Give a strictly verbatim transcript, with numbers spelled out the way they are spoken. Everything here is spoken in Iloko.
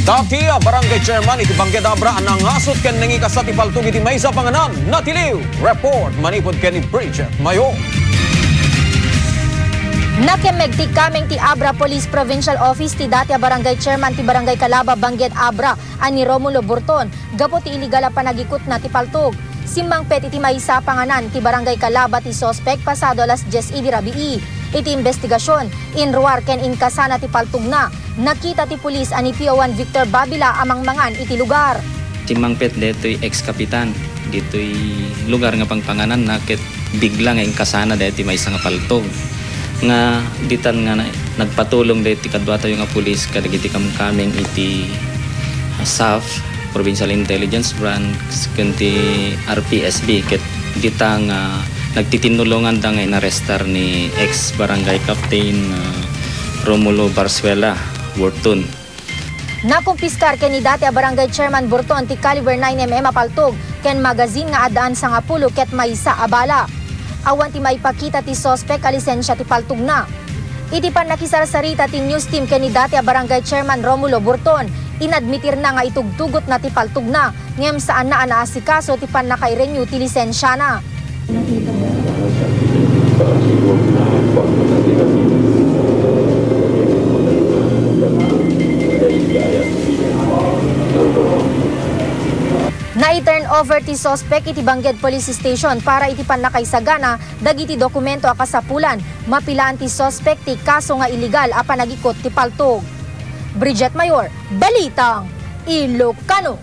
Dati a barangay chairman iti Bangged Abra a nangasut ken nangikasa ti paltog iti maysa a panganan, natiliw. Report manipud ken ni Bridget Mayo. Nakemmeg ti kameng ti Abra Police Provincial Office ti dati a barangay chairman ti Barangay Calaba, Bangged Abra a ni Romulo Burton gapu ti illegal a panagikutna ti paltog. Simmangpet iti maysa a panganan ti Barangay Calaba ti suspek pasado alas dies idi rabii. Iti imbestigasion, inruar ken inkasana ti paltogna. Nakita ti pulis a ni P O one Victor Babila a mangmangan iti lugar. Simmangpet daytoy ex-kapitan ditoy lugar nga pangpangananna ket bigla nga inkasana daytoy maysa nga paltog nga ditan nga na-, nagpatulong daytoy kaduatayo nga pulis kadagiti kamkameng iti, ah, SAF, Provincial Intelligence Branch, ken ti R P S B, ket dita nga nagtitinnulonganda nga inarestar ni ex-barangay captain, ah, Romulo Barzuela Burton. Nakumpiskar ken ni dati a barangay chairman Burton ti caliber nine M M a paltog ken magazine nga addaan sangapulo ket maysa a bala. Awan ti maipakita ti suspek a lisensia ti paltogna. Iti pannakisarsarita ti news team ken ni dati a barangay chairman Romulo Burton, inadmitirna nga itugtugotna ti paltogna ngem saanna a naasikaso ti pannakairenew ti lisensiana. Nai-turn over ti suspek iti Bangged Police Station para iti pannakaisagana dagiti dokumento a kasapulan, mapilaan ti suspek ti kaso nga illegal a panagikut ti paltog. Bridget Mayor, Balitang Ilocano.